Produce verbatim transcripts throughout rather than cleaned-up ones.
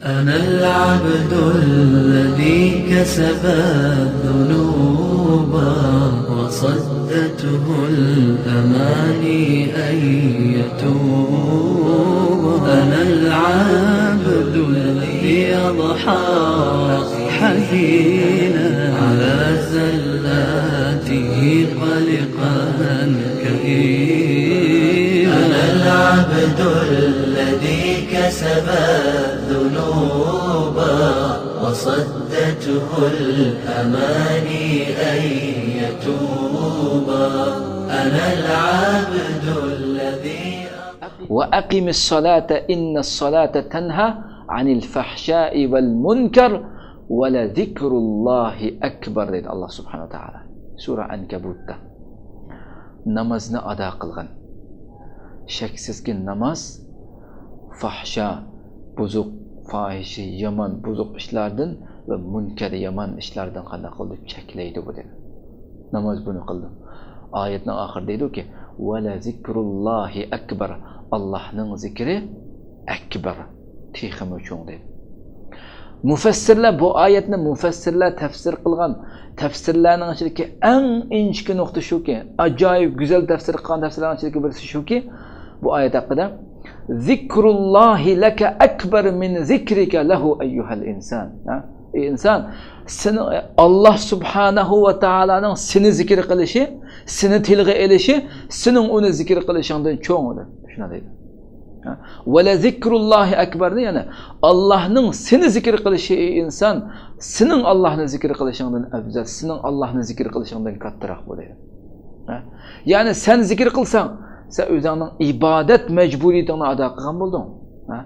أنا العبد الذي كسب الذنوب وصدته الأماني أن يتوب. أنا العبد الذي أضحى حزينا على زلاته قلقا كئيبا. أنا العبد الذي كسب الذنوب وصدته الأماني أن يتوب. أنا العبد الذي وأقم الصلاة إن الصلاة تنهى عن الفحشاء والمنكر ولذكر الله أكبر دېدى الله سبحانه وتعالى سورة ئەنكەبۇتتا. نامازنى ئادا قىلغىن. شەكسىزكى، ناماز فاھشا، بۇزۇق، پاھىشە، يامان، بۇزۇق ئىشلاردىن ۋە مۇنكەر، يامان ئىشلاردىن قانداق قىلدى؟ چەكلەيدۇ بۇ دېدى. ناماز بۇنى قىلدى. ئايەتنىڭ ئاخىرىدا دەيدۇكى، ولذكر الله أكبر، ئاللاھنىڭ زىكرى ئەكبەر، تېخىمۇ چوڭ دېدى. مۇفەسسىرلەر، بۇ ئايەتنى مۇفەسسىرلەر تەپسىر قىلغان تەپسىرلەرنىڭ ئىچىدىكى ئەڭ ئىنچىكە نۇقتا شۇكى، ئاجايىپ گۈزەل تەپسىر قىلغان تەپسىرلەرنىڭ ئىچىدىكى بىرسى شۇكى، بۇ ئايەت ھەققىدە، ذكر الله لك أكبر من ذكرك له أيها الإنسان. ھە؟ ئەي ئىنسان، سېنىڭ، ئاللاھ سۇبھانەھۇ ۋە تائالانىڭ سېنى زىكىر قىلىشى، سېنى تىلغا ئېلىشى، سېنىڭ ئۇنى زىكىر قىلىشىڭدىن چوڭ، دەپ شۇنداق دەيدۇ. ھە؟ ولذكر الله أكبر دە، يەنى ئاللاھنىڭ سېنى زىكىر قىلىشى، ئەي ئىنسان، سېنىڭ ئاللاھنى زىكىر قىلىشىڭدىن ئەۋزەل، سېنىڭ ئاللاھنى زىكىر قىلىشىڭدىن كاتتىراق بۇ دەيدۇ. ھە؟ يەنى سەن زىكىر قىلساڭ، سەن ئۆزۈڭنىڭ ئىبادەت مەجبۇرىيىتىڭنى ئادا قىلغان بولدۇڭ. ھە؟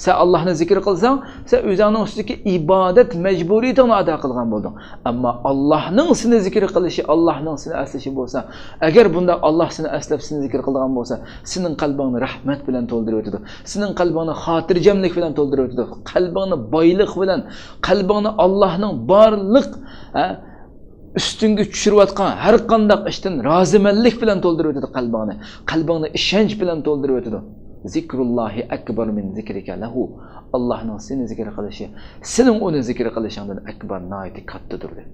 سەن ئاللاھنى زىكىر قىلساڭ، سەن ئۆزۈڭنىڭ ئۈستىدىكى ئىبادەت مەجبۇرىيىتىڭنى ئادا قىلغان بولدۇڭ. ئەمما ئاللاھنىڭ سېنى زىكىر قىلىشى، ئاللاھنىڭ سېنى ئەسلىشى بولسا، ئەگەر بۇنداق ئاللاھ سېنى ئەسلەپ، سېنى زىكىر قىلىدىغان بولسا، سېنىڭ قەلبىڭنى رەھمەت بىلەن تولدۇرۇۋېتىدۇ. سېنىڭ قەلبىڭنى خاتىرجەملىك بىلەن تولدۇرۇۋېتىدۇ. قەلبىڭنى بايلىق بىلەن، قەلبىڭنى ئاللاھنىڭ بارلىق، ھە، ئۈستۈڭگە چۈشۈرۈۋاتقان ھەر قانداق ئىشتىن رازىمەنلىك بىلەن تولدۇرۇۋېتىدۇ قەلبىڭنى. قەلبىڭنى ئىشەنچ بىلەن تولدۇرۇۋېتىدۇ. ذكر الله أكبر من ذكرك له. ئاللاھنىڭ سېنى زىكىر قىلىشى، سېنىڭ ئۇنى زىكىر قىلىشىڭدىن ئەكبەر، ناھايىتى كاتتىدۇر، دېدى.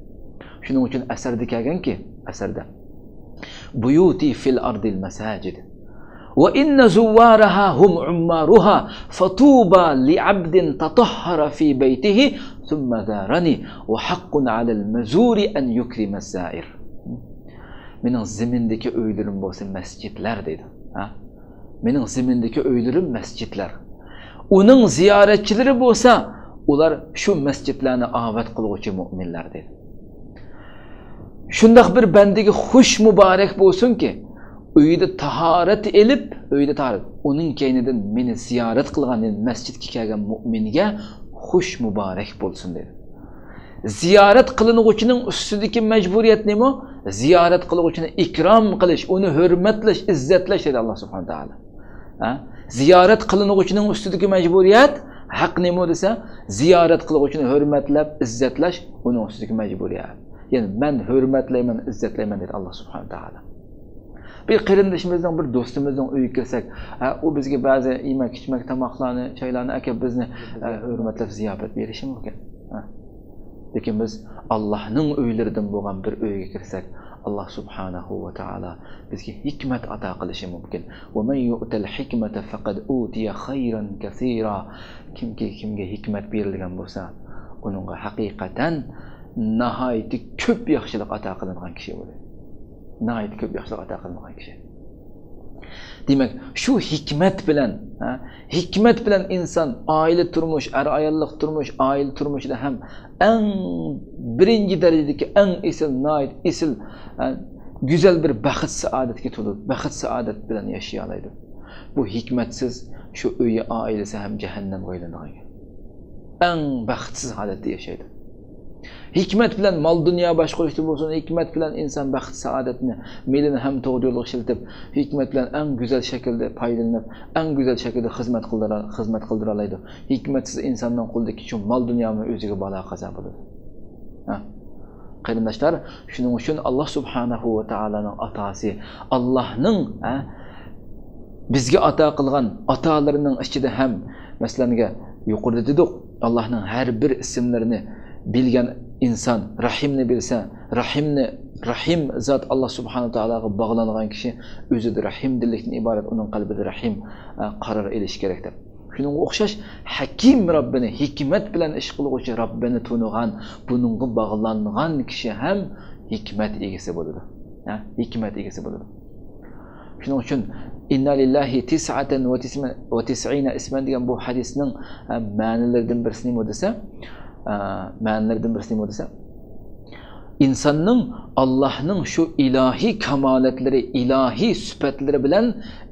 شۇنىڭ ئۈچۈن ئەسەردە كەلگەنكى، ئەسەردە، بيوتي في الأرض المساجد وإن زوارها هم عمارها فطوبى لعبد تطهر في بيته ثم زارني وحق على المزور أن يكرم الزائر. مېنىڭ زېمىندىكى ئۆيلىرىم بولسا مەسچىتلەر دەيدۇ. ھە؟ مېنىڭ زېمىندىكى ئۆيلىرىم مەسچىتلەر. ئۇنىڭ زىيارەتچىلىرى بولسا، ئۇلار شۇ مەسچىتلەرنى ئاۋات قىلغۇچى مۆمىنلەر دەيدۇ. شۇنداق بىر بەندىگە خۇش مۇبارەك بولسۇنكى، ئۆيىدە تاھارەت ئېلىپ، ئۆيىدە تاھارەت، ئۇنىڭ كەينىدىن مېنى زىيارەت قىلغان، يەنى مەسچىتكە كەلگەن مۆمىنگە خۇش مۇبارەك بولسۇن دېدى. زىيارەت قىلىنغۇچىنىڭ ئۈستىدىكى مەجبۇرىيەت نېمە؟ زىيارەت قىلغۇچىنى ئىكرام قىلىش، ئۇنى ھۆرمەتلەش، ئىززەتلەش دېدى ئاللاھ سۇبھانەھۇ ۋە تائالا. ھە؟ زىيارەت قىلىنغۇچىنىڭ ئۈستىدىكى مەجبۇرىيەت، ھەق نېمە دېسە، زىيارەت قىلغۇچىنى ھۆرمەتلەپ، ئىززەتلەش ئۇنىڭ ئۈستىدىكى مەجبۇرىيەت. يەنى مەن ھۆرمەتلەيمەن، ئىززەتلەيمەن دېدى ئاللاھ سۇبھانەھۇ ۋە تائالا. بىر قېرىندىشىمىزنىڭ، بىر دوستىمىزنىڭ ئۆيىگە كىرسەك، ھە، ئۇ بىزگە بەزى يېمەك، ئىچمەك، تاماقلارنى، چايلارنى ئەكەپ بىزنى، ھە، ھۆرمەتلەپ زىياپەت بېرىشى مۇمكىن. ھە. لېكىن بىز ئاللاھنىڭ ئۆيلىرىدىن بولغان بىر ئۆيگە كىرسەك، ئاللاھ سۇبھانەھۇ ۋە تائالا بىزگە ھېكمەت ئاتا قىلىشى مۇمكىن. ومن يؤت الحكمة فقد أوتي خيرا كثيرا. كىمكى كىمگە ھېكمەت بېرىلگەن بولسا، ئۇنىڭغا ھەقىقەتەن ناھايىتى كۆپ ياخشىلىق ئاتا قىلىنغان كىشى بولىدۇ. ناھايىتى كۆپ ياخشىلىق ئاتا قىلىنغان كىشى. دېمەك، شۇ ھېكمەت بىلەن، ھە، ھېكمەت بىلەن ئىنسان ئائىلە تۇرمۇش، ئەر-ئاياللىق تۇرمۇش، ئائىلە تۇرمۇشىدا ھەم ئەڭ بىرىنچى دەرىجىدىكى، ئەڭ ئېسىل، ناھايىتى ئېسىل، ھە، گۈزەل بىر بەخت-سائادەتكە تولىدۇ، بەخت-سائادەت بىلەن ياشىيالايدۇ. بۇ ھېكمەتسىز شۇ ئۆيى، ئائىلىسى ھەم جەھەننەمگە ئايلىنىدىغان گەپ. ئەڭ بەختسىز ھالەتتە ياشايدۇ. ھېكمەت بىلەن مال-دۇنيا باشقۇرۇشتا بولسۇن، ھېكمەت بىلەن ئىنسان بەخت-سائادەتنى، مېلىنى ھەم توغرا يولغا ئىشلىتىپ، ھېكمەت بىلەن ئەڭ گۈزەل شەكىلدە پايدىلىنىپ، ئەڭ گۈزەل شەكىلدە خىزمەت قىلدۇرا-، خىزمەت قىلدۇرالايدۇ. ھېكمەتسىز ئىنساننىڭ قولىدىكى شۇ مال-دۇنيامۇ ئۆزىگە بالا-قازا بولىدۇ. ھە؟ قېرىنداشلار، شۇنىڭ ئۈچۈن ئاللاھ سۇبھانەھۇ ۋە تائالانىڭ ئاتاسى، ئاللاھنىڭ، ھە، بىزگە ئاتا قىلغان ئاتالىرىنىڭ ئىچىدە ھەم، مەسىلەن، يۇقىرىدا دېدۇق، ئاللاھنىڭ ھەر بىر ئىسىملىرىنى بىلگەن ئىنسان، رەھىمنى بىلسە، رەھىمنى، رەھىم زات ئاللاھ سۇبھانەھۇ ۋە تائالاغا باغلانغان كىشى ئۆزىدە رەھىمدىللىكتىن ئىبارەت، ئۇنىڭ قەلبىدە رەھىم، ئە، قارار ئېلىشى كېرەك دەپ. شۇنىڭغا ئوخشاش، ھەكىم رەببىنى، ھېكمەت بىلەن ئىش قىلغۇچى رەببىنى تونۇغان، بۇنىڭغا باغلانغان كىشى ھەم ھېكمەت ئىگىسى بولىدۇ. ھە؟ ھېكمەت ئىگىسى بولىدۇ. شۇنىڭ ئۈچۈن، «ئىننا لىللاھى تىسئەتەن ۋە تىسمە-، ۋە تىسئىنە ئىسمەن» دېگەن بۇ ھەدىسنىڭ، ئە، مەنىلىرىدىن بىرسى نېمە دېسە، ئە، مەنىلىرىدىن بىرسى نېمە دېسە، ئىنساننىڭ ئاللاھنىڭ شۇ ئىلاھىي كامالەتلىرى، ئىلاھىي سۈپەتلىرى بىلەن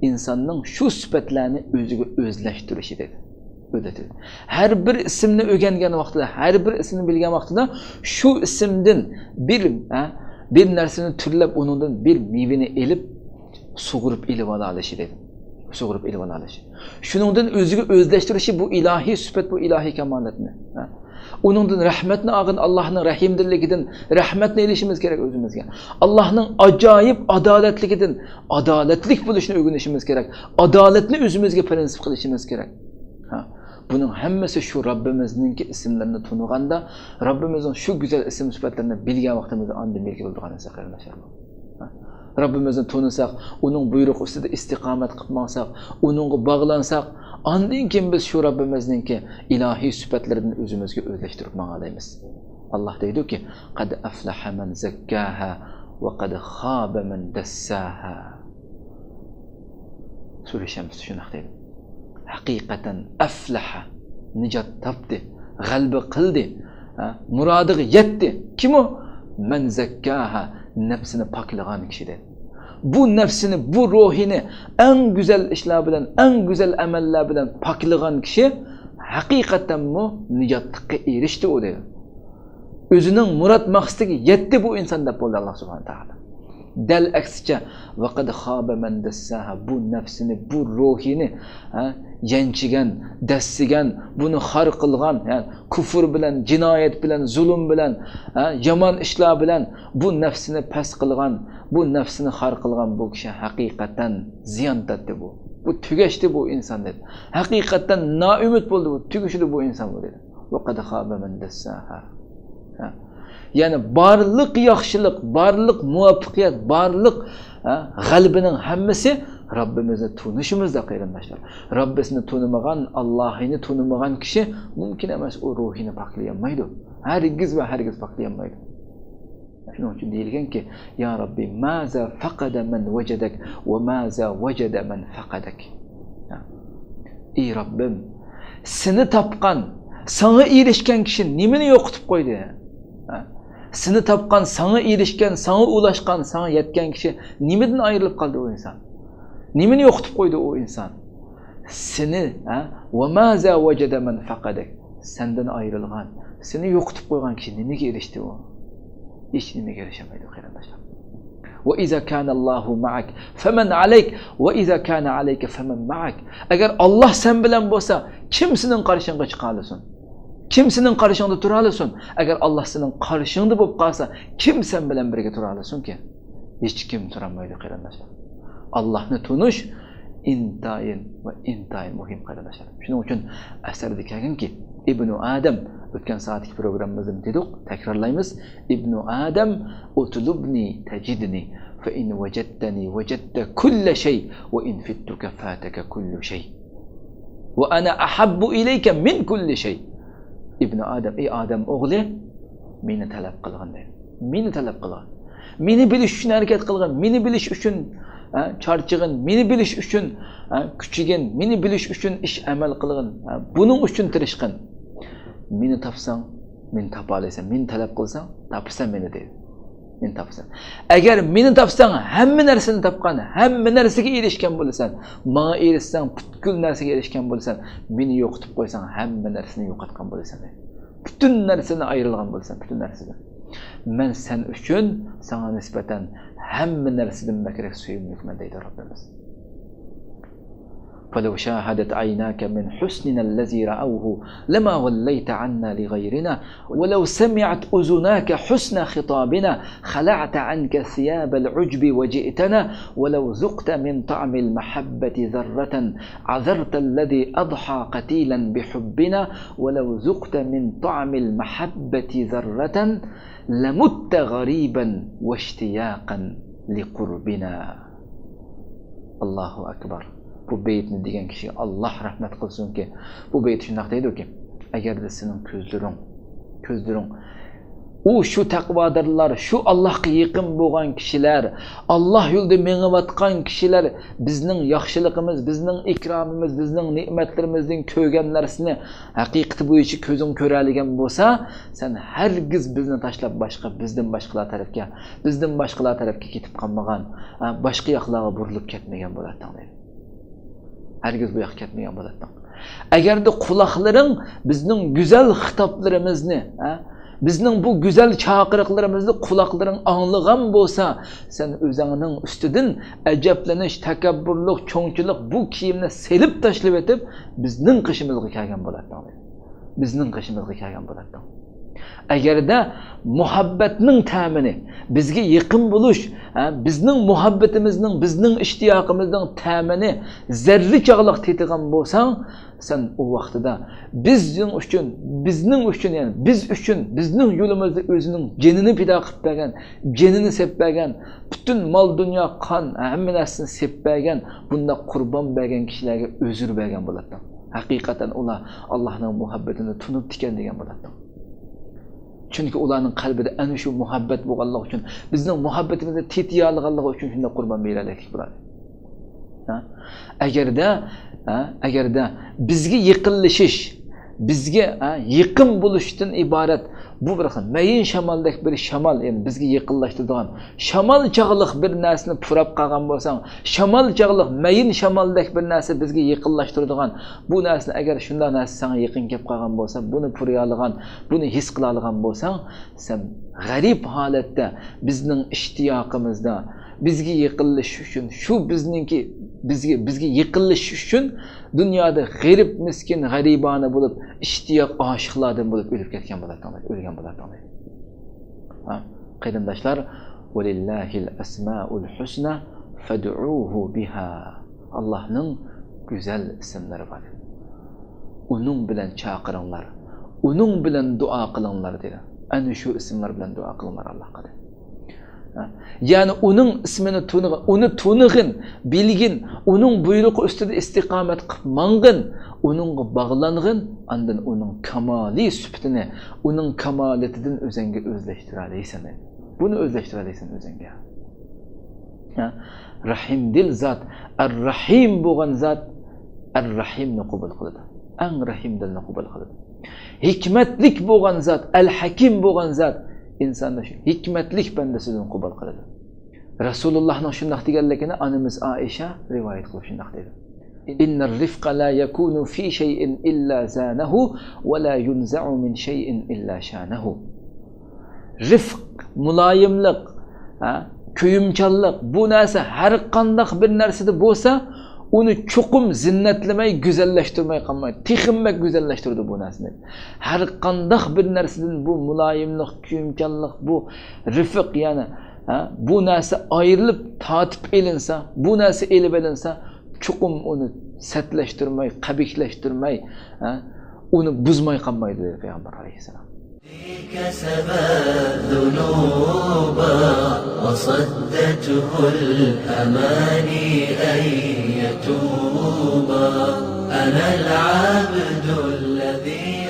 ئىنساننىڭ شۇ سۈپەتلەرنى ئۆزىگە ئۆزلەشتۈرۈشى دېدى. ئۆزلەشتۈرۈشى. ھەر بىر ئىسىمنى ئۆگەنگەن ۋاقتىدا، ھەر بىر ئىسىمنى بىلگەن ۋاقتىدا شۇ ئىسىمدىن بىر، ھە، بىر نەرسىنى تۈرلەپ، ئۇنىڭدىن بىر مېۋىنى ئېلىپ، سۇغۇرۇپ ئېلىۋالالىشى دېدى. سۇغۇرۇپ ئېلىۋالالىشى. شۇنىڭدىن ئۆزىگە ئۆزلەشتۈرۈشى بۇ ئىلاھىي سۈپەت، بۇ ئىلاھىي كامالەتنى. ھە. ئۇنىڭدىن رەھمەتنى ئالغان ئاللاھنىڭ رەھىمدىللىكىدىن رەھمەتنى ئېلىشىمىز كېرەك ئۆزىمىزگە. ئاللاھنىڭ ئاجايىپ ئادالەتلىكىدىن ئادالەتلىك بولۇشنى ئۆگىنىشىمىز كېرەك. ئادالەتنى ئۆزىمىزگە پىرىنسىپ قىلىشىمىز كېرەك. ھە. بۇنىڭ ھەممىسى شۇ رەببىمىزنىڭكى ئىسىملىرىنى تونۇغاندا، رەببىمىزنىڭ شۇ گۈزەل ئىسىم سۈپەتلىرىنى بىلگەن ۋاقتىمىزدا ئاندىن بىلگە بولىدىغان نەرسە، قېرىنداشلار. ھە. رەببىمىزنى تونۇساق، ئۇنىڭ بۇيرۇقى ئۈستىدە ئىستىقامەت قىلىپ ماڭساق، ئۇنىڭغا باغلانساق، ئاندىن كېيىن بىز شۇ رەببىمىزنىڭكى ئىلاھىي سۈپەتلىرىدىن ئۆزىمىزگە ئۆزلەشتۈرۈپ ماڭالايمىز. ئاللاھ دەيدۇكى، «قەد ئەفلەھە مەن زەككاھا ۋە قەد خابە مەن دەسساھا.» سۈرە شەمسىدە شۇنداق دەيدۇ. ھەقىقەتەن ئەفلەھە، نىجات تاپتى، غەلىبە قىلدى، ھە، مۇرادىغا يەتتى. كىم ئۇ؟ مەن زەككاھا، نەپسىنى پاكلىغان كىشى دەيدۇ. بۇ نەپسىنى، بۇ روھىنى ئەڭ گۈزەل ئىشلار بىلەن، ئەڭ گۈزەل ئەمەللەر بىلەن پاكلىغان كىشى ھەقىقەتەنمۇ نىجاتلىققا ئېرىشتى ئۇ دەيدۇ. ئۆزىنىڭ مۇراد مەقسىتىگە يەتتى بۇ ئىنسان دەپ بولدى ئاللاھ سۇبھانەھۇ تائالا. دەل ئەكسىچە، ۋەقەد خابە مەن دەسساھا، بۇ نەپسىنى، بۇ روھىنى، ھە، يەنچىگەن، دەسسىگەن، بۇنى خار قىلغان، يەنى كۇفر بىلەن، جىنايەت بىلەن، زۇلۇم بىلەن، ھە، يامان ئىشلار بىلەن بۇ نەپسىنى پەس قىلغان، بۇ نەپسىنى خار قىلغان بۇ كىشى ھەقىقەتەن زىيان تارتتى بۇ. بۇ تۈگەشتى بۇ ئىنسان دېدى. ھەقىقەتەن نائۈمىد بولدى بۇ، تۈگىشىدۇ بۇ ئىنسان بۇ دېدى. ۋەقەد خابە مەن دەسساھا. ھە. يەنى بارلىق ياخشىلىق، بارلىق مۇۋەپپەقىيەت، بارلىق، ھە، غەلىبىنىڭ ھەممىسى رەببىمىزنى تونۇشىمىزدا، قېرىنداشلار. رەببىسىنى تونۇمىغان، ئاللاھىنى تونۇمىغان كىشى مۇمكىن ئەمەس، ئۇ روھىنى پاكلىيالمايدۇ. ھەرگىز ۋە ھەرگىز پاكلىيالمايدۇ. شۇنىڭ ئۈچۈن دېيىلگەنكى، يا رەببى، مازا فەقەدە مەن ۋەجەدەك ۋە مازا ۋەجەدە مەن فەقەدەك. ھە. ئى رەببىم، سېنى تاپقان، ساڭا ئېرىشكەن كىشى نېمىنى يوقىتىپ قويدى؟ ھە؟ سېنى تاپقان، ساڭا ئېرىشكەن، ساڭا ئۇلاشقان، ساڭا يەتكەن كىشى نېمىدىن ئايرىلىپ قالدى ئۇ ئىنسان؟ نېمىنى يوقىتىپ قويدى ئۇ ئىنسان؟ سېنى، ھە؟ ۋە مازا ۋەجەدە مەن فەقەدەك. سەندىن ئايرىلغان، سېنى يوقىتىپ قويغان كىشى نېمىگە ئېرىشتى ئۇ؟ ھېچ نېمىگە ئېرىشەلمەيدۇ، قېرىنداشلار. ۋە ئىزا كانەللاھۇ مەئەك فەمەن ئەلەيك، ۋە ئىزا كانە ئەلەيكە فەمەن مەئەك. ئەگەر ئاللاھ سەن بىلەن بولسا، كىم سېنىڭ قارشىڭغا چىقالىسۇن؟ كىم سېنىڭ قارشىڭدا تۇرالىسۇن؟ ئەگەر ئاللاھ سېنىڭ قارشىڭدا بولۇپ قالسا، كىم سەن بىلەن بىرگە تۇرالىسۇنكى؟ ھېچكىم تۇرالمايدۇ، قېرىنداشلار. ئاللاھنى تونۇش ئىنتايىن ۋە ئىنتايىن مۇھىم، قېرىنداشلار. شۇنىڭ ئۈچۈن ئەسەردە كەلگەنكى، ئىبنۇ ئادەم، ئۆتكەن سائەتتىكى پروگراممىمىزدا دېدۇق، تەكرارلايمىز. ئىبنۇ ئادەم، ئۇتلۇبنى تەجىدنى، فەئىن ۋەجەدتەنى ۋەجەدتە كۇللە شەي، ۋە ئىن فىتتۇكە فاتەكە كۇللۇ شەي. ۋە ئەنە ئەھەببۇ ئىلەيكە مىن كۇللى شەي. ئىبنى ئادەم، ئەي ئادەم ئوغلى، مېنى تەلەپ قىلغىن دەيدۇ. مېنى تەلەپ قىلغىن. مېنى بىلىش ئۈچۈن ھەرىكەت قىلغىن. مېنى بىلىش ئۈچۈن، ھە، چارچىغىن. مېنى بىلىش ئۈچۈن، ھە، كۈچىگىن. مېنى بىلىش ئۈچۈن ئىش ئەمەل قىلغىن. ھە، بۇنىڭ ئۈچۈن تىرىشقىن. مېنى تاپساڭ، مېنى تاپالايسەن. مېنى تەلەپ قىلساڭ، تاپىسەن مېنى دەيدۇ. مېنى تاپىسەن. ئەگەر مېنى تاپساڭ، ھەممە نەرسىنى تاپقان، ھەممە نەرسىگە ئېرىشكەن بولىسەن. ماڭا ئېرىشسەڭ، پۈتكۈل نەرسىگە ئېرىشكەن بولىسەن. مېنى يوقىتىپ قويساڭ، ھەممە نەرسىنى يوقاتقان بولىسەن. پۈتۈن نەرسىدىن ئايرىلغان بولىسەن، پۈتۈن نەرسىدىن. مەن سەن ئۈچۈن، ساڭا نىسبەتەن ھەممە نەرسىدىن بەكرەك سۆيۈملۈكمەن دەيدۇ رەببىمىز. فلو شاهدت عيناك من حسننا الذي رأوه لما وليت عنا لغيرنا، ولو سمعت أذناك حسن خطابنا خلعت عنك ثياب العجب وجئتنا، ولو ذقت من طعم المحبة ذرة عذرت الذي أضحى قتيلا بحبنا، ولو ذقت من طعم المحبة ذرة لمت غريبا واشتياقا لقربنا. ئاللاھۇ ئەكبەر. بۇ بېيىتنى دېگەن كىشىگە ئاللاھ رەھمەت قىلسۇنكى، بۇ بېيىت شۇنداق دەيدۇكى، ئەگەردە سېنىڭ كۆزلىرىڭ، كۆزلىرىڭ، ئۇ شۇ تەقۋادارلار، شۇ ئاللاھقا يېقىن بولغان كىشىلەر، ئاللاھ يولىدا مېڭىۋاتقان كىشىلەر بىزنىڭ ياخشىلىقىمىز، بىزنىڭ ئىكرامىمىز، بىزنىڭ نېمەتلىرىمىزدىن كۆرگەن نەرسىنى ھەقىقىتى بويىچە كۆزۈڭ كۆرەلىگەن بولسا، سەن ھەرگىز بىزنى تاشلاپ باشقا، بىزدىن باشقىلار تەرەپكە، بىزدىن باشقىلار تەرەپكە كېتىپ قالمىغان، ھە، باشقا ياقلارغا بۇرۇلۇپ كەتمىگەن بولاتتىڭ دەيدۇ. ھەرگىز بۇ ياققا كەتمىگەن بولاتتىڭ. ئەگەردە قۇلاقلىرىڭ بىزنىڭ گۈزەل خىتابلىرىمىزنى، ھە، بىزنىڭ بۇ گۈزەل چاقىرىقلىرىمىزنى قۇلاقلىرىڭ ئاڭلىغان بولسا، سەن ئۆزۈڭنىڭ ئۈستىدىن ئەجەبلىنىش، تەكەببۇرلۇق، چوڭچىلىق بۇ كىيىمنى سېلىپ تاشلىۋېتىپ، بىزنىڭ قېشىمىزغا كەلگەن بولاتتىڭ دەيدۇ. بىزنىڭ قېشىمىزغا كەلگەن بولاتتىڭ. ئەگەردە مۇھەببەتنىڭ تەمىنى، بىزگە يېقىن بولۇش، ھە، بىزنىڭ مۇھەببىتىمىزنىڭ، بىزنىڭ ئىشتىياقىمىزنىڭ تەمىنى زەررە چاغلىق تېتىغان بولساڭ، سەن ئۇ ۋاقتىدا بىزنىڭ ئۈچۈن، بىزنىڭ ئۈچۈن، يەنى بىز ئۈچۈن، بىزنىڭ يولىمىزدا ئۆزىنىڭ جېنىنى پىدا قىلىپ بەرگەن، جېنىنى سېلىپ بەرگەن، پۈتۈن مال-دۇنيا، قان، ھەممە نەرسىنى سېلىپ بەرگەن، بۇنداق قۇربان بەرگەن كىشىلەرگە ئۆزۈر بەرگەن بولاتتىڭ. ھەقىقەتەن ئۇلار ئاللاھنىڭ مۇھەببىتىنى تونۇپتىكەن دېگەن بولاتتىڭ. چۈنكى ئۇلارنىڭ قەلبىدە ئەنە شۇ مۇھەببەت بولغانلىقى ئۈچۈن، بىزنىڭ مۇھەببىتىمىزنى تېتىيالىغانلىقى ئۈچۈن شۇنداق قۇربان بېرەلىكلىك بولاتتى. ھە؟ ئەگەردە، ھە، ئەگەردە بىزگە يېقىنلىشىش، بىزگە، ھە، يېقىن بولۇشتىن ئىبارەت بۇ بىر خىل مەيىن شامالدەك بىر شامال، يەنى بىزگە يېقىنلاشتۇرىدىغان شامال چاغلىق بىر نەرسىنى پۇراپ قالغان بولساڭ، شامال چاغلىق مەيىن شامالدەك بىر نەرسە بىزگە يېقىنلاشتۇرىدىغان بۇ نەرسىنى، ئەگەر شۇنداق نەرسە ساڭا يېقىن كەپ قالغان بولسا، بۇنى پۇرىيالىغان، بۇنى ھېس قىلالىغان بولساڭ، سەن غەرىب ھالەتتە بىزنىڭ ئىشتىياقىمىزدا بىزگە يېقىنلىشىش ئۈچۈن، شۇ بىزنىڭكى، بىزگە، بىزگە يېقىنلىشىش ئۈچۈن دۇنيادا غېرىب، مىسكىن، غەرىبانە بولۇپ، ئىشتىياق ئاشىقلاردىن بولۇپ ئۆلۈپ كەتكەن بولاتتىڭ، ئۆلگەن بولاتتىڭ. ھە، قېرىنداشلار، ولله الأسماء الحسنى فادعوه بها. ئاللاھنىڭ گۈزەل ئىسىملىرى بار. ئۇنىڭ بىلەن چاقىرىڭلار. ئۇنىڭ بىلەن دۇئا قىلىڭلار دېدى. ئەنە شۇ ئىسىملار بىلەن دۇئا قىلىڭلار ئاللاھقا دېدى. ھە؟ يەنى ئۇنىڭ ئىسمىنى تونۇغىن، ئۇنى تونۇغىن، بىلگىن، ئۇنىڭ بۇيرۇقى ئۈستىدە ئىستىقامەت قىلىپ ماڭغىن، ئۇنىڭغا باغلانغىن، ئاندىن ئۇنىڭ كامالىي سۈپىتىنى، ئۇنىڭ كامالىتىدىن ئۆزەڭگە ئۆزلەشتۈرەلەيسەن. بۇنى ئۆزلەشتۈرەلەيسەن ئۆزۈڭگە. ھە؟ رەھىمدىل زات، ئەر-رەھىم بولغان زات ئەر-رەھىمنى قوبۇل قىلىدۇ. ئەڭ رەھىمدىلنى قوبۇل قىلىدۇ. ھېكمەتلىك بولغان زات، ئەل-ھەكىم بولغان زات ئىنساننى شۇ ھېكمەتلىك بەندىسىدىن قوبۇل قىلىدۇ. رەسۇلۇللاھنىڭ شۇنداق دېگەنلىكىنى ئانىمىز ئائىشە رىۋايەت قىلىپ شۇنداق دەيدۇ. إن الرفق لا يكون في شيء إلا زانه ولا ينزع من شيء إلا شانه. رىفق، مۇلايىملىق، ھە، كۆيۈمچانلىق، بۇ نەرسە ھەر قانداق بىر نەرسىدە بولسا، ئۇنى چوقۇم زىننەتلىمەي، گۈزەللەشتۈرمەي قالمايدۇ. تېخىمۇ بەك گۈزەللەشتۈرىدۇ بۇ نەرسىنى. ھەر قانداق بىر نەرسىدىن بۇ مۇلايىملىق، كۆيۈمچانلىق، بۇ رىفق، يەنى، ھە، بۇ نەرسە ئايرىلىپ تارتىپ ئېلىنسا، بۇ نەرسە ئېلىپ ئېلىنسا، چوقۇم ئۇنى سەتلەشتۈرمەي، قەبىھلەشتۈرمەي، ھە، ئۇنى بۇزماي قالمايدۇ، دېدى پەيغەمبەر ئەلەيھىسسالام. كسبت ذنوبا وصدته الأماني أن يتوبا. أنا العبد الذي